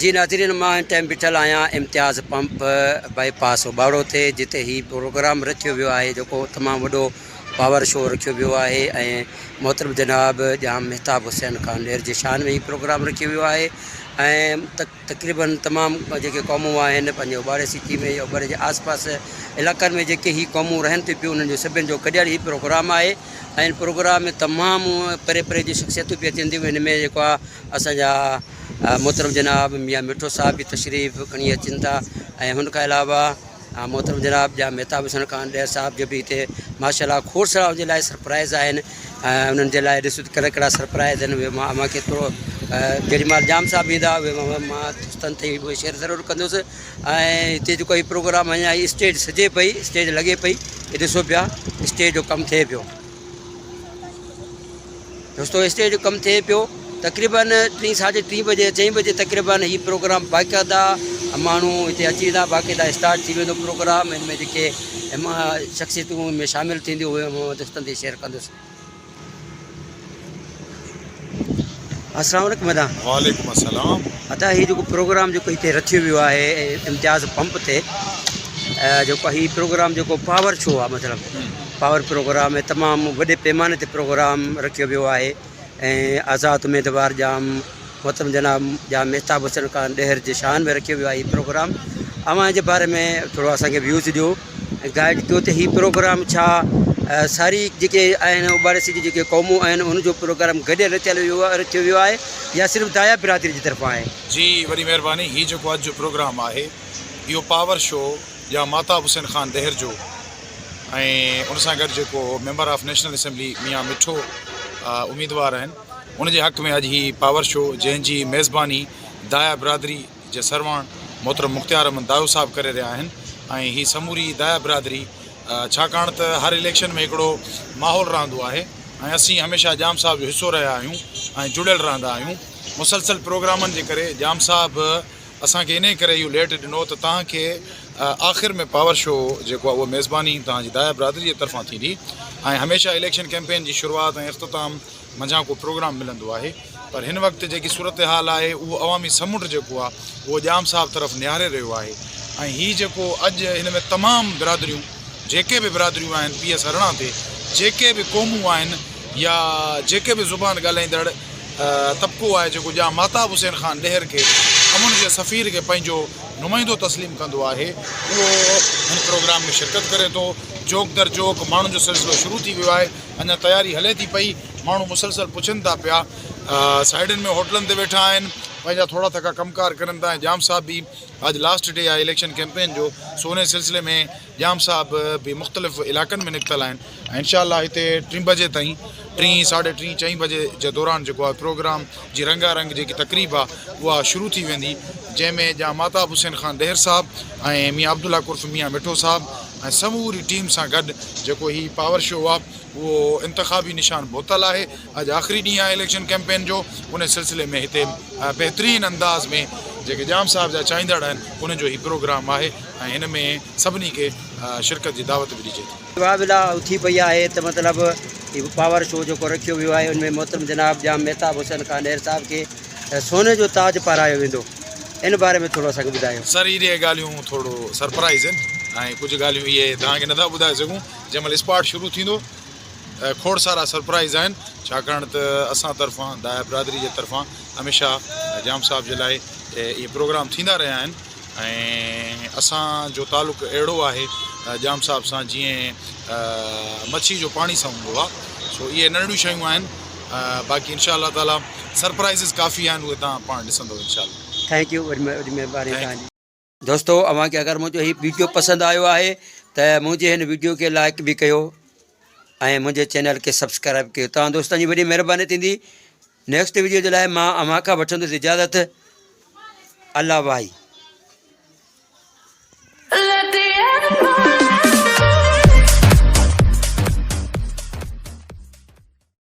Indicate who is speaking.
Speaker 1: جي ناظرين مان هن ٽائيم بيٺل آهيان امتياز پمپ بائي پاس اوٻاڙو تي جتي هي پروگرام رکيو ويو آهي جيڪو تمام وڏو پاور شو رکيو ويو آهي ۽ محترم جناب ڄام مهتاب حسين خان ڏير جي شان ۾ هي پروگرام رکيو ويو آهي ۽ تقريبن تمام جيڪي قومون آهن پنهنجي اوٻاڙي سٽي ۾ يا اوٻاڙي جي آس پاس علائقن ۾ جيڪي هي قومون رهن ٿيون پيون انهن جو سڀن جو گڏيل هي پروگرام آهي ۽ ان پروگرام ۾ تمام پري پري جون شخصيتون به اچن ٿيون هن ۾ جيڪو آهي اسان جا محترم جناب ميان مٺو صاحب به تشريف کڻي اچن ٿا ۽ هن کان علاوه محترم جناب ڄام مهتاب حسين خان ڏهر صاحب جو به هتي ماشاء الله کوڙ سارا ان جي لاء سرپرائز آهن ۽ انهن جي لاء ڏسو ته ڪهڙا ڪهڙا سرپرائز آهن اهي مان اوهان کي ٿورو جيڏي مهل ڄام صاحب ايندا اهي مان دوستن تي اهي شيئر ضرور ڪندس ۽ هتي جيڪو هي پروگرام اڃا هي اسٽيج سجي پئي اسٽيج لڳي پئي هي ڏسو پيا اسٽيج جو ڪم ٿئي پيو. دوستو اسٽيج جو ڪم ٿئي پيو تقريبن ٽين ساڍي ٽين بجي چئين بجي تقريبن هي پروگرام باقاعده ماڻهو هتي اچي ويندا باقاعده اسٽارٽ ٿي ويندو پروگرام هن ۾ جيڪي شخصيتون هن ۾ شامل ٿينديون اهي مان دوستن تي شيئر ڪندس. السلام عليڪم ادا.
Speaker 2: وعليڪم السلام.
Speaker 1: ادا هي جيڪو پروگرام جيڪو هتي رٿيو ويو آهي امتياز پمپ تي جيڪو هي پروگرام جيڪو پاور شو آهي مطلب پاور پروگرام ۾ تمام وڏي پيماني تي پروگرام رکيو ويو آهي ۽ آزاد اميدوار ڄام محترم جناب ڄام مهتاب حسين خان ڏهر جي شان ۾ رکيو ويو آهي هي پروگرام اوهان جي باري ۾ ٿورو اسان کي ويوز ڏيو ۽ گائيڊ ڪيو ته هي پروگرام ڇا ساري جيڪي آهن اوٻاڙي جي جيڪي قومون آهن ان جو پروگرام گڏيل رچيل ويو رکيو ويو آهي يا صرف دايا برادري جي طرفان آهي.
Speaker 2: جي وڏي مهرباني هي جيڪو اڄ جو پروگرام آهي اهو پاور شو ڄام مهتاب حسين خان ڏهر جو ۽ ان سان گڏ جيڪو ميمبر آف نيشنل اسيمبلي ميان مٺو اميدوار آهن ان جي حق ۾ اڄ هي پاور شو جنهن جي ميزباني دايا برادري جي سرواڻ محترم مختيار احمد دايو صاحب ڪري رهيا آهن ۽ هي سموري دايا برادري ڇاڪاڻ ته هر اليڪشن ۾ هڪڙو ماحول رهندو آهي ۽ اسين هميشه ڄام صاحب جو حصو رهيا آهيون ۽ جڙيل رهندا آهيون مسلسل پروگرامن جي ڪري ڄام صاحب اسان کي انهي ڪري اهو ليٽ ڏنو ته توهان کي آخر ۾ پاور شو جيڪو آهي اهو ميزباني توهان جي دايا برادري جي طرفان ٿيندي ۽ هميشه اليڪشن ڪيمپين جي شروعات ۽ اختتام منجهان ڪو پروگرام ملندو آهي پر هن وقت جيڪي صورتحال آهي اهو عوامي سمنڊ جيڪو آهي اهو ڄام صاحب طرف نهاري رهيو آهي ۽ هي جيڪو اڄ هن ۾ تمام برادريون جيڪي به برادريون آهن پي ايس 18 تي جيڪي به قومون آهن يا جيڪي به زبان ڳالهائيندڙ طبقو آهي جيڪو ڄام مهتاب حسين خان ڏهر کي امن جي سفير کي پنهنجو نمائندو تسليم ڪندو آهي اهو هن پروگرام ۾ شرڪت ڪري ٿو. جوڪ در جوڪ ماڻهن جو سلسلو شروع ٿي ويو آهي اڃا تياري هلي ٿي پئي ماڻهو مسلسل پڇن ٿا پيا سائيڊن ۾ هوٽلن تي ويٺا آهن پنهنجا ٿورا ٿڪا ڪم ڪار ڪرن ٿا ۽ ڄام صاحب به اڄ لاسٽ ڊي آهي اليڪشن ڪيمپين جو سو انهي سلسلي ۾ ڄام صاحب به مختلف علائقن ۾ نڪتل آهن ۽ انشاء الله هتي ٽين بجي تائين ٽين ساڍي ٽين چئين بجي جي دوران جيڪو آهي پروگرام جي رنگا رنگ جيڪي تقريب آهي اها شروع ٿي ويندي جنهن ۾ ڄام مهتاب حسين خان ڏهر صاحب ۽ ميان عبدالله عرف ميان مٺو صاحب ۽ سموري ٽيم سان گڏ جيڪو هي پاور شو آهي اهو انتخابي نشان بوتل آهي اڄ آخري ڏينهن آهي اليڪشن ڪيمپين جو ان سلسلي ۾ هتي بهترين انداز ۾ جيڪي ڄام صاحب جا چاهيندڙ آهن انهن جو هي پروگرام آهي ۽ هن ۾ سڀني کي شرڪت جي دعوت به ڏجي ٿي.
Speaker 1: واويلا اٿي پئي آهي ته مطلب هي پاور شو جيڪو رکيو ويو آهي ان ۾ محترم جناب ڄام مهتاب حسين خان ڏهر صاحب کي سوني جو تاج پارايو ويندو ان باري ۾ ٿورو اسان کي ٻڌايو.
Speaker 2: سر اهي ڳالهيون ٿورو سرپرائز آهن ۽ ڪجهه ڳالهيون اهي توهان کي نٿا ٻڌائي سگهون جنهن مهل اسپاٽ شروع ٿيندو کوڙ سارا سرپرائز آهن ڇاڪاڻ ته اسان طرفان دايا برادري جي طرفان هميشه ڄام صاحب جي لاء اهي پروگرام ٿيندا رهيا آهن ۽ اسان جو تعلق اهڙو آهي ڄام صاحب سان جيئن مڇي جو پاڻي سان هوندو آهي سو اهي ننڍڙيون شيون آهن باقي انشاء الله تعالي سرپرائزز ڪافي آهن اهي توهان پاڻ ڏسندو انشاء الله.
Speaker 1: Thank you وڏي مهرباني توهان جي. دوستو اوهان کي اگر منهنجو هي ويڊيو پسند آيو آهي ته منهنجي هن ويڊيو کي لائڪ به ڪيو ۽ منهنجي چينل کي سبسڪرائب ڪيو توهان دوستن جي وڏي مهرباني ٿيندي نيڪسٽ ويڊيو جي لاء مان اوهان کان وٺندس اجازت الله واهي.